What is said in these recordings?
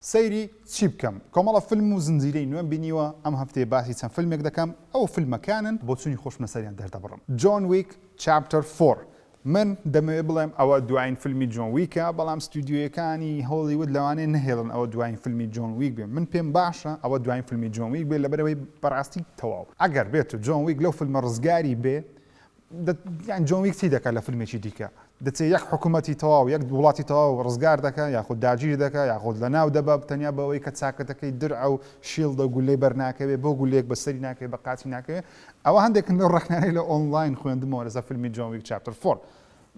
سەیری چی بکەم؟ کۆمەڵە فلم و زنجیرەی نوێم بینیوە، ئەم هەفتەیە باسی چەند فلمێک دەکەم، ئەوە فلمەکانن بۆچونی خۆشم لەسەریان دەردەبڕم. John Wick Chapter Four من دەمەوێ بڵێم ئەوە دواین فلمی جۆن ویکە، بەڵام ستودیۆیەکانی هۆڵیوود لەوانەیە نەهێڵن ئەوە دواین فلمی جۆن ویک بێ، من پێم باشە ئەوە دواین فلمی جۆن ویک بێ لەبەرئەوەی بەڕاستی تەواو ئەگەر بێتو جۆن ویک لەو فلمە ڕزگاری بێ یان جۆن ویک چی دەکات لە فیلمێکی دیکە؟ دەچێت یەک حکوومەتی تەواو یەک وڵاتی تەواو ڕزگار دەکا یاخود داگیر دەکا یاخود لە ناو دەبا تەنیا بەوەی کە چاکەتەکەی درعە و shield ە و گولەی بەر ناکەوێ بۆ گولەیەک بە سەری ناکەوێ بە قاچی ناکەوێ ئەوە هەندێکن لەو ڕەخنانەی لە ئۆنلاین خوێندمەوە لەسەر فیلمی جۆن ویک Chapter Four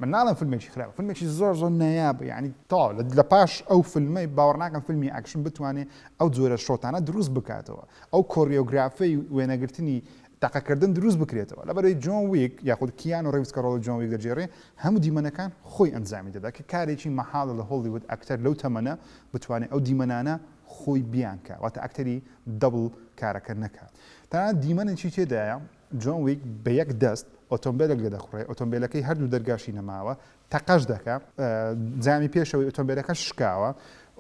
من ناڵێم فیلمێکی خراپە فیلمێکی زۆر زۆر نایابە یعنی تەواو لە پاش ئەو فیلمەی باوەڕ ناکەم فیلمی ئەکشن بتوانێ ئەو جۆرە shot انە دروست بکاتەوە ئەو کۆریۆگرافەی وێنەگرتنی تەقەکردن دروست بکرێتەوە لەبەرئەوەی جۆن ویک یاخود کیانۆ ڕیڤز کە ڕۆڵی جۆن ویک دەگێڕێ هەموو دیمەنەکان خۆی ئەنجامی دەدا کە کارێکی مەحاڵە لە هۆڵیوود ئەکتەر لەو تەمەنە بتوانێ ئەو دیمەنانە خۆی بیانکا واتە ئەکتەری double کارەکە نەکا تەنانەت دیمەنێکی تێدایە جۆن ویک بە یەک دەست ئۆتۆمبێلێک لێدەخوڕێ ئۆتۆمبێلەکەی هەردوو دەرگاشی نەماوە تەقەش دەکا، جامی پێشەوەی ئۆتۆمبێلەکەش شکاوە،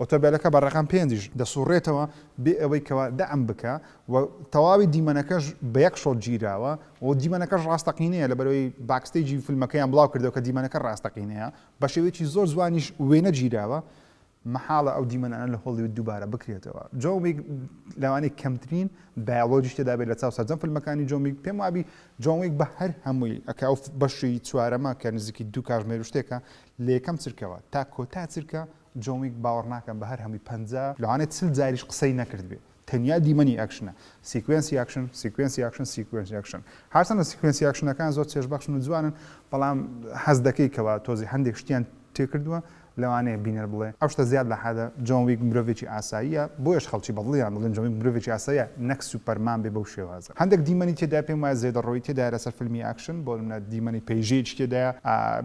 ئۆتۆمبێلەکە بە ڕەقەم پێنجیش دەسوڕێتەوە بێ ئەوەی کەوا دەعم بکا و تەواوی دیمەنەکەش بە یەک shot گیراوە و دیمەنەکەش ڕاستەقینەیە لەبەرئەوەی backstage ی فیلمەکەیان بڵاو کردەوە کە دیمەنەکە ڕاستەقینەیە بە شێوەیەکی زۆر جوانیش وێنە گیراوە. مەحاڵە ئەو دیمەنانە لە هۆڵیوود دووبارە بکرێتەوە. جۆن ویک لەوانەیە کەمترین دایەڵۆگیش تێدا بێت لە چاو سەرجەم فیلمەکانی جۆن ویک. پێم وابی جۆن ویک بە هەر هەمووی کە ئەو بەشی چوارەمە کە نزیکی دوو کاژمێر و شتێکە لە یەکەم چرکەوە تا کۆتا چرکە جۆن ویک باوەڕ ناکەم بە هەر هەمووی 50 لەوانەیە 40 جاریش قسەی نەکردبێ تەنیا دیمەنی ئەکشنە sequence ی action sequence ی action sequence ی action هەرچەندە sequence ی ئەکشنەکان زۆر چێژبەخشن و جوانن بەڵام حەز دەکەی کەوا تۆزی هەندێک شتیان تێکردووە لەوانەیە بینەر بڵێ ئەو شتە زیاد لە حەدە جۆن ویک مرۆڤێکی ئاساییە بۆیەش خەڵکی بەدڵیان دەڵێن جۆن ویک مرۆڤێکی ئاساییە نەک سوپەرمان بێ بەو شێوازە هەندێک دیمەنی تێدایە پێم وایە زێدەڕۆیی تێدایە لەسەر فیلمی ئەکشن بۆ نمونە دیمەنی پەیژەیەکی تێدایە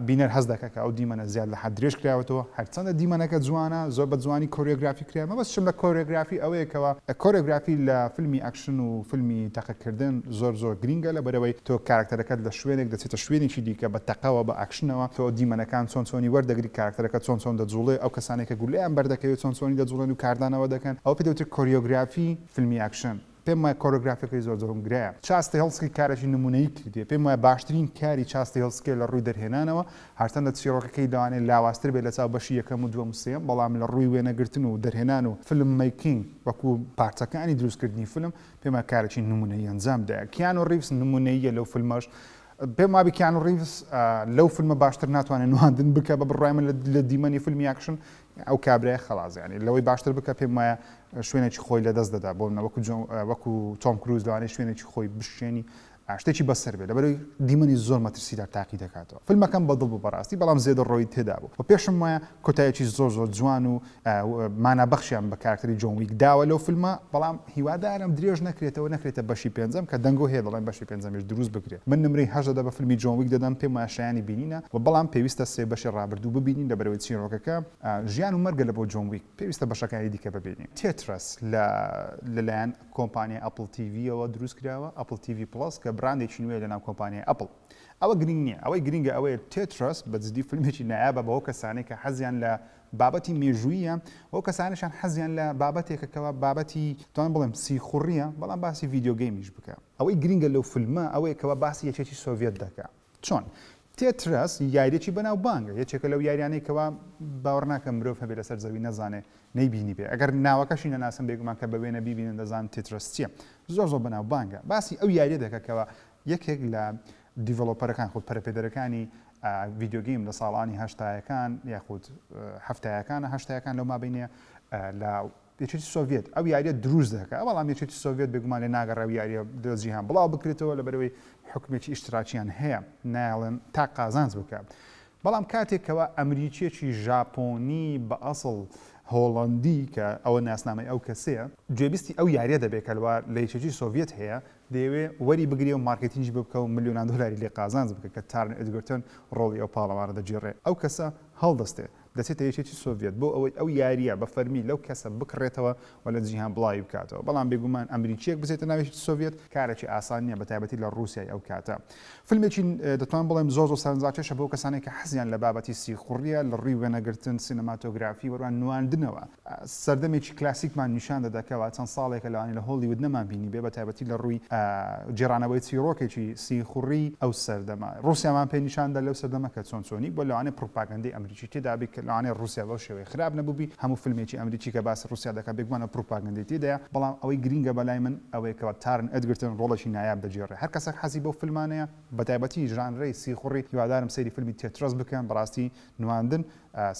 بینەر هەست دەکا کە ئەو دیمەنە زیاد لە حەد درێژ کراوەتەوە هەرچەندە دیمەنەکە جوانە زۆر بە جوانی کۆریۆگرافی کرا مەبەستشم لە کۆریۆگرافی ئەوەیە کەوا کۆریۆگرافی لە فیلمی ئەکشن و فیلمی تەقەکردن زۆر زۆر گرینگە لەبەرئەوەی تۆ کارەکتەرەکەت لە شوێنێک دەچێتە شوێنێکی دیکە بە تەقەوە بە ئەکشنەوە تۆ دیمەنەکان چۆن چۆنی وەردەگری کارەکتەرەکە چۆن چۆن دەجوڵێ ئەو کەسانەی کە گولەیان بەردەکەوێت چۆن چۆنی دەجوڵێن و کاردانەوە دەکەن ئەوە پێ دەوترێت کۆریۆگرافی فیلمی ئەکشن. پێم وایە کۆرۆگرافیەکەی زۆر زۆر گرایە. چاد ستێهڵسکی کارێکی نمونەیی کردیە پێم وایە باشترین کاری چاد ستێهڵسکیە لە ڕووی دەرهێنانەوە هەرچەندە چیڕۆکەکەی لەوانەیە لاوازتر بێت لە چاو بەشی یەکەم و دووەم و سێیەم بەڵام لە ڕووی وێنەگرتن و دەرهێنان و film making وەکو پارچەکانی دروستکردنی فیلم پێم وایە کارێکی نمونەیی ئەنجام دایە کیانۆ ڕیڤس نمونەییە لەو فیلمەش پێم وابی کیانۆ ڕیڤس لەو فیلمە باشتر ناتوانێت نواندن بکە بە بڕوای من لە دیمەنی فیلمی ئاکشن ئەو کابرایە خەڵاس یانی لەوەی باشتر بکە پێم وایە شوێنێکی خۆی لەدەست دەدا بۆ منە وەکو وەکو تۆم کروز لەوانەیە شوێنێکی خۆی بشکێنی شتێکی بەسەر بێ لەبەرەوەی دیمەنی زۆر مەترسیدار تاقی دەکاتەوە فیلمەکەم بەدڵ بوو بەڕاستی بەڵام زێدە ڕۆی تێدا بوو و پێشم وایە کۆتایەکی زۆر زۆر جوان و مانا بەخشیان بە کارکتەری جۆن ویک داوە لەو فیلمە بەڵام هیوادارم درێژ نەکرێتەوە نەکرێتە بەشی پێنجەم کە دەنگۆ هەیە دەڵێن بەشی پێنجەمیش دروست بکرێت من نمرەی هەشت دەدە بە فیلمی جۆن ویک دەدەم پێم وایە شایانی بینینە و بەڵام پێویستە سێ بەشی ڕابردوو ببینین لەبەرئەوەی چیرۆکەکە ژیان و مەرگە لە بۆ جۆن ویک پێویستە بەشەکانی دیکە ببینین. تێترەس لە لەلایەن کۆمپانیای ئەپڵ تیڤییەوە دروست کراوە، ئەپڵ تیڤی پڵەس کە براندێکی نوێیە لەناو کۆمپانیای ئەپڵ. ئەوە گرینگ نییە، ئەوەی گرینگە ئەوەیە تێترەس بە جدی فیلمێکی نایابە بۆ ئەو کەسانەی کە حەزیان لە بابەتی مێژووییە و ئەو کەسانەشیان حەزیان لە بابەتێکە کەوا بابەتی توانم بڵێم سیخوڕییە بەڵام باسی video game یش بکا. ئەوەی گرینگە لەو فیلمە ئەوەیە کەوا باسی یەکێتی سۆڤیەت دەکا. چۆن؟ تێترەس یارییەکی بەناوبانگە، یەکێکە لەو یاریانەی کەوا باوەڕ ناکەم مرۆڤ هەبێ لەسەر زەوی نەزانێ نەیبینیبێ، ئەگەر ناوەکەشی نەناسن بێگومان کە بە وێنە بیبینن دەزانن تێترەس چییە، زۆر زۆر بەناوبانگە. باسی ئەو یارییە دەکا کەوا یەکێک لە developer ەکان خود پەرەپێدەرەکانی video game لە ساڵانی هەشتایەکان یاخود حەفتایەکانە هەشتایەکان لەو مابەینەیە لە یەکێتی سۆڤیەت ئەو یاریە دروست دەکا بەڵام یەکێتی سۆڤیەت بێگومان لێ ناگەڕێ ئەو یاریە لە جیهان بڵاو بکرێتەوە لەبەرئەوەی حوکمێکی ئیشتراکیان هەیە نایەڵێن تا قازانج بکا بەڵام کاتێک کەوا ئەمریکیەکی ژاپۆنی بە ئەسڵ هۆڵەندی کە ئەوە ناسنامەی ئەو کەسەیە گوێبیستی ئەو یاریە دەبێ کە لەوا لە یەکێتی سۆڤیەت هەیە دەیەوێ وەری بگرێ و مارکێتینگی بۆ بکا و ملیۆنان دۆلاری لێ قازانج بکا کە تارن ئێدگرتۆن ڕۆڵی ئەو پاڵەوانە دەگێڕێ ئەو کەسە هەڵدەستێ. دەچێتە یەکێتی سۆڤیەت بۆ ئەوەی ئەو یارییە بە فەرمی لەو کەسە بکڕێتەوە و لە جیهان بڵاوی بکاتەوە. بەڵام بێگومان ئەمریکییەک بچێتە ناو یەکێتی سۆڤیەت کارێکی ئاسان نییە بە تایبەتی لە ڕووسیای ئەو کاتە. فیلمێکی دەتوانم بڵێم زۆر زۆر سەرنجڕاکێشە بۆ کەسانێک کە حەزیان لە بابەتی سیخوڕییە لە ڕووی وێنەگرتن، سینەماتۆگرافی و نواندنەوە. سەردەمێکی کلاسیکمان نیشان دەدا کەوا چەند ساڵێکە لەوانەیە لە هۆڵیوود نەمانبینیبێ بە تایبەتی لە ڕووی گێڕانەوەی چیڕۆکێکی سیخوڕی ئەو سەردەمە. ڕووسیامان پێ نیشان دا لەو سەردەمە کە چۆن چۆنی بووە لەوانەیە پڕوپاگەندەی ئەمریکی تێدا بی کە لەوانەیە ڕووسیا بەو شێوەیە خراپ نەبووبی هەموو فیلمێکی ئەمریکی کە باسی ڕووسیا دەکات بێگومان ئەو پڕوپاگەندەی تێدایە بەڵام ئەوەی گرینگە بەلای من ئەوەیە کەوا تارن ئێدگرتن ڕۆڵێکی نایاب دەگێڕێ هەر کەسێک حەزی بەو فیلمانەیە بەتایبەتی ژانرەی سیخوڕی هیوادارم سەیری فیلمی تێترەس بکەن بەڕاستی نواندن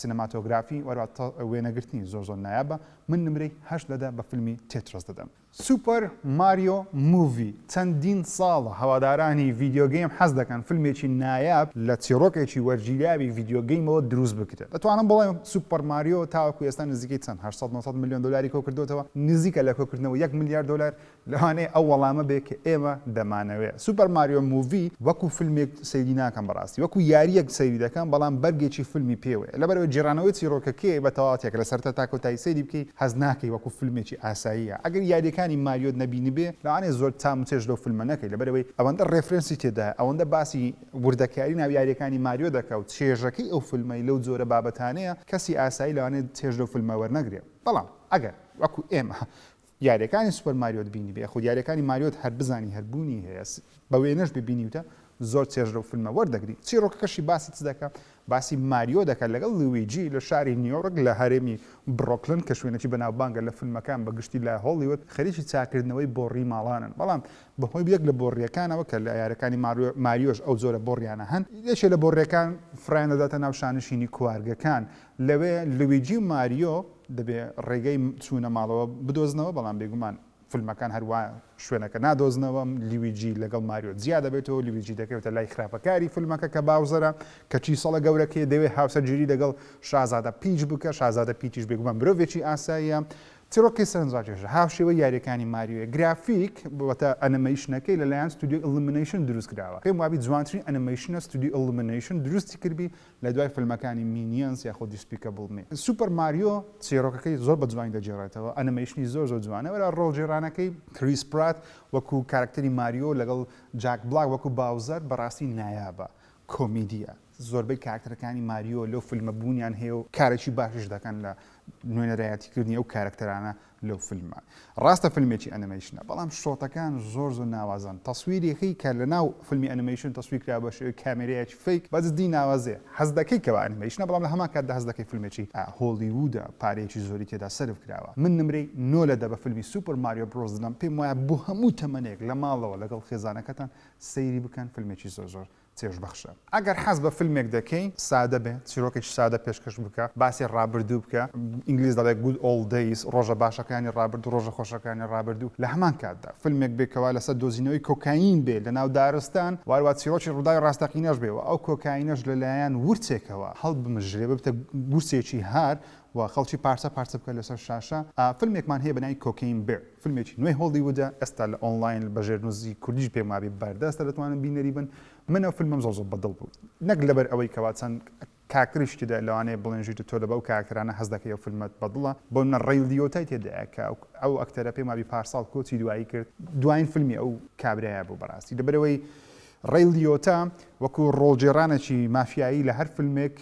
سینەماتۆگرافی و هەروەها وێنەگرتنی زۆر زۆر نایابە، من نمرەی هەشت لە دە بە فیلمی تێترەس دەدەم. Super Mario Movie، چەندین ساڵە هەوادارانی video game حەز دەکەن فیلمێکی نایاب لە چیڕۆکێکی وەرگیراوی video game ەوە دروست بکرێت. دەتوانم بڵێم Super Mario تاوەکو ئێستا نزیکەی چەند 800 900 ملیۆن دۆلاری کۆکردۆتەوە، نزیکە لە کۆکردنەوە یەک ملیار دۆلار، لەوانەیە ئەو وەڵامە بێ کە ئێمە دەمانەوێ. Super Mario Movie وەکو فیلمێک سەیری ناکەم بەڕاستی وەکو یارییەک سەیری دەکەم بەڵام بەرگێکی فیلمی پێوەیە لەبەرئەوەی گێڕانەوەی چیڕۆکەکەی بە تەواوەتیە کە لە سەرەتا تا کۆتایی سەیری بکەی هەست ناکەی وەکو فیلمێکی ئاساییە ئەگەر یارییەکانی ماریۆت نەبینیبێ لەوانەیە زۆر تام و چێژ لەو فیلمە نەکەی لەبەرئەوەی ئەوەندە reference ی تێدایە ئەوەندە باسی وردەکاری ناو یارییەکانی ماریۆ دەکا و چێژەکەی ئەو فیلمەی لەو جۆرە بابەتانەیە کەسی ئاسایی لەوانەیە چێژ لەو فیلمە وەرنەگرێ بەڵام ئەگەر وەکو ئێمە یاریەکانی Super Mario ت بینیبێ یاخود یاریەکانی ماریۆت هەر بزانی هەر بوونی هەیە بە وێنەش بێ بینیوتە زۆر چێژ لەو فیلمە وەردەگری چیڕۆکەکەشی باسی چ دەکا باسی ماریۆ دەکات لەگەڵ لویجی لە شاری نیویۆرک لە هەرێمی بڕۆکلن کە شوێنێکی بەناوبانگە لە فیلمەکان بە گشتی لە هۆڵیوود خەریکی چاکردنەوەی بۆڕی ماڵانن بەڵام بەهۆی یەک لە بۆڕیەکانەوە کە لە یارەکانی ماریۆش ئەو جۆرە بۆڕیانە هەن یەکێ لە بۆڕیەکان فڕێیان دەداتە ناو شانشینی کوارگەکان لەوێ لویجی و ماریۆ دەبێ ڕێگەی چوونە ماڵەوە بدۆزنەوە، بەڵام بێگومان فیلمەکان هەروا شوێنەکە نادۆزنەوە، لویجی لەگەڵ ماریۆ جیا دەبێتەوە، لویجی دەکەوێتە لای خراپەکاری فیلمەکە کە باوزەرە، کە کیسەڵە گەورەکەیە دەیەوێ هاوسەرگیری لەگەڵ شازادە پیچ بکا، شازادە پیچیش بێگومان مرۆڤێکی ئاساییە. چیڕۆکەکەی سەرنجڕاکێشە، هاوشێوەی یارییەکانی ماریۆیە، گرافیک واتە ئەنیمەیشنەکەی لەلایەن ستودیۆی Illumination دروست کراوە، پێم وابی جوانترین ئەنیمەیشنە ستودیۆی Illumination دروستی کردبی، لە دوای فیلمەکانی Minions یاخود Despicable Me. Super Mario چیڕۆکەکەی زۆر بە جوانی دەگێڕێتەوە، ئەنیمەیشنی زۆر زۆر جوانە، وەرا ڕۆڵگێڕانەکەی کریس پرات وەکو کارەکتەری ماریۆ لەگەڵ جاک بلاک وەکو باوزەر بەڕاستی نایابە، کۆمیدیە، زۆربەی کارەکتەرەکانی ماریۆ لەو فیلمە بوونیان هەیە و کارێکی باشیش دەکەن لە نوێنەرایەتیکردنی ئەو کارەکتەرانە لەو فیلمە. ڕاستە فیلمێکی ئەنیمەیشنە بەڵام shot ەکان زۆر زۆر ناوازەن تەسویریەکەی کە لەناو فیلمی ئەنیمەیشن تەسویر کراوە بە شێوەی کامێرایەکی fake بە جدی ناوازەیە هەست دەکەی کەوا ئەنیمەیشنە بەڵام لە هەمان کاتدا هەست دەکەی فیلمێکی هۆڵیوودە پارەیەکی زۆری تێدا سەرف کراوە من نمرەی نۆ لە دە بە فیلمی Super Mario Bros دەدەم پێم وایە بۆ هەموو تەمەنێک لە ماڵەوە لەگەڵ خێزانەکەتان سەیری بکەن فیلمێکی زۆر زۆر چێژبەخشە. ئەگەر حەز بە فیلمێک دەکەی سادە بێ، چیرۆکێکی سادە پێشکەش بکە، باسی ڕابردوو بکە، ئینگلیز دەڵێ good old days، ڕۆژە باشەکانی ڕابردوو، ڕۆژە خۆشەکانی ڕابردوو، لە هەمان کاتدا فیلمێک بێ کەوا لەسەر دۆزینەوەی کۆکاین بێ لەناو دارستان، واروا چیرۆکی ڕووداوی ڕاستەقینەش بێ و ئەو کۆکاینەش لەلایەن ورچێکەوە هەڵبمژرێ ببتە ورچێکی هار و خەڵکی پارچە پارچە بکات لەسەر شاشە، فیلمێکمان هەیە بەناوی Cocaine Bear. فیلمێکی نوێی هۆڵیوودە ئێستا لە ئۆنڵاین بە ژێرنووسی کوردیش پێم وابێ بەردەستە دەتوانن بینەری بن من ئەو فیلمەم زۆر زۆر بەدڵ بوو نەک لەبەر ئەوەی کەوا چەند کاکتەریش تێدایە لەوانەیە بڵێن ژیرتە تۆ لەبە ئەو کاکتەرانە هەست دەکەی ئەو فیلمەت بەدڵە بۆ نمونە ڕەی لیۆتای تێدایە کە ئەو ئەکتەرە پێم وابی پارساڵ کۆچی دوایی کرد دوایین فیلمی ئەو کابرایە بوو بەڕاستی لەبەرئەوەی ڕەی لیۆتا وەکو ڕۆڵگێڕانێکی مافیایی لە هەر فیلمێک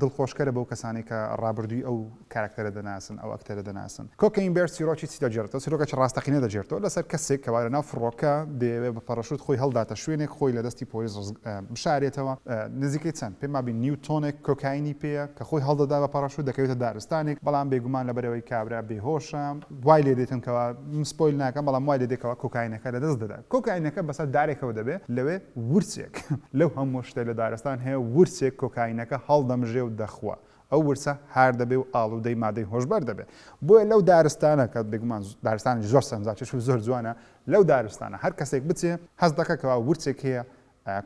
دڵخۆشکەرە بەو کەسانەی کە ڕابردووی ئەو کارەکتەرە دەناسن، ئەو ئەکتەرە دەناسن. Cocaine Bear چیرۆکی چی دەگێڕێتەوە؟ چیرۆکێکی ڕاستەقینە دەگێڕێتەوە لەسەر کەسێک کەوا لەناو فڕۆکە دەیەوێت بە پەڕەشوت خۆی هەڵداتە شوێنێک خۆی لە دەستی پۆلیس بشارێتەوە. نزیکەی چەند، پێم وابی نیو تۆنێک کۆکاینی پێیە کە خۆی هەڵدەدا بە پەڕەشوت دەکەوێتە دارستانێک، بەڵام بێگومان لەبەرئەوەی کابرا بێهۆشە وای لێدێتن کەوا من spoil ناکەم بەڵام وای لێدێ کەوا کۆکاینەکە لەدەست دەدا. کۆکاینەکە بەسەر دارێکەوە دەبێ لەوێ ورچێک لەو هەموو شتەی لە دارستان هەیە ورچێک کۆکاینەکە هەڵدەمژێ و دەخوا ئەو ورچە هار دەبێ و ئاڵوودەی مادەی هۆشبەر دەبێ بۆیە لەو دارستانە کە بێگومان دارستانێکی زۆر سەرنجڕاکێش و زۆر جوانە لەو دارستانە هەر کەسێک بچێ هەست دەکا کەوا ورچێک هەیە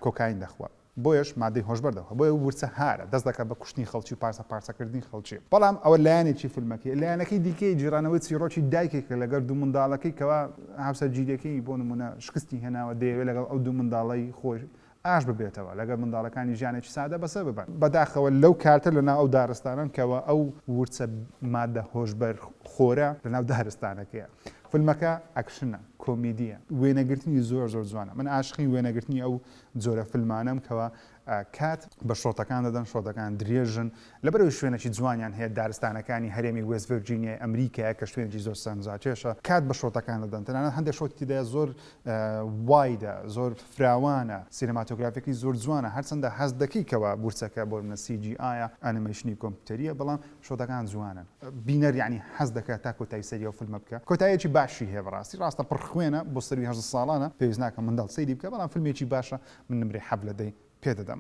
کۆکاین دەخوا. بۆیەش مادەی هۆشبەر دەخوا بۆیە ورچە هارە دەست دەکات بە کوشتنی خەڵکی و پارچە پارچەکردنی خەڵکی بەڵام ئەوە لایەنێکی فیلمەکەیە لایەنەکەی دیکەی گێڕانەوەی چیڕۆکی دایکێکە لەگەڵ دوو منداڵەکەی کەوا هاوسەرگیریەکەی بۆ نمونە شکستی هێناوە دەیەوێت لەگەڵ ئەو دوو منداڵەی خۆی. ئاش ببێتەوە لەگەڵ منداڵەکانی ژیانێکی سادە بەسەر ببەن. بەداخەوە لەو کاتە لەناو ئەو دارستانەن کەوا ئەو ورچە مادە هۆشبەر خۆرە لەناو دارستانەکەیە. فیلمەکە ئەکشنە، کۆمیدیە، وێنەگرتنی زۆر زۆر جوانە. من عاشقی وێنەگرتنی ئەو جۆرە فیلمانەم کەوا کات بە shot ەکان دەدەن، shot ەکان درێژن، لەبەرئەوەی شوێنێکی جوانیان هەیە، دارستانەکانی هەرێمی وێست ڤێرجینیای ئەمریکایە کە شوێنێکی زۆر سەرنجڕاکێشە، کات بە shot ەکان دەدەن، تەنانەت هەندێک shot ی تێدایە زۆر wide ە، زۆر فراوانە، سینەماتۆگرافیەکەی زۆر جوانە، هەرچەندە هەست دەکەی کەوا ورچەکە بۆ نمونە CGI یە، ئەنیمەیشنی کۆمپیوتەرییە، بەڵام shot ەکان جوانن، بینەر یەعنی حەز دەکات تا کۆتایی سەیری ئەو فیلمە بکا، کۆتاییەکی باشی هەیە بەڕاستی، ڕاستە پڕ خوێنە، بۆ سەرووی 18 ساڵانە، پێویست ناکا منداڵ سەیری بکا، بەڵام فیلمێکی باشە، من نمرەی حەفت لە دەی پێ دەدەم.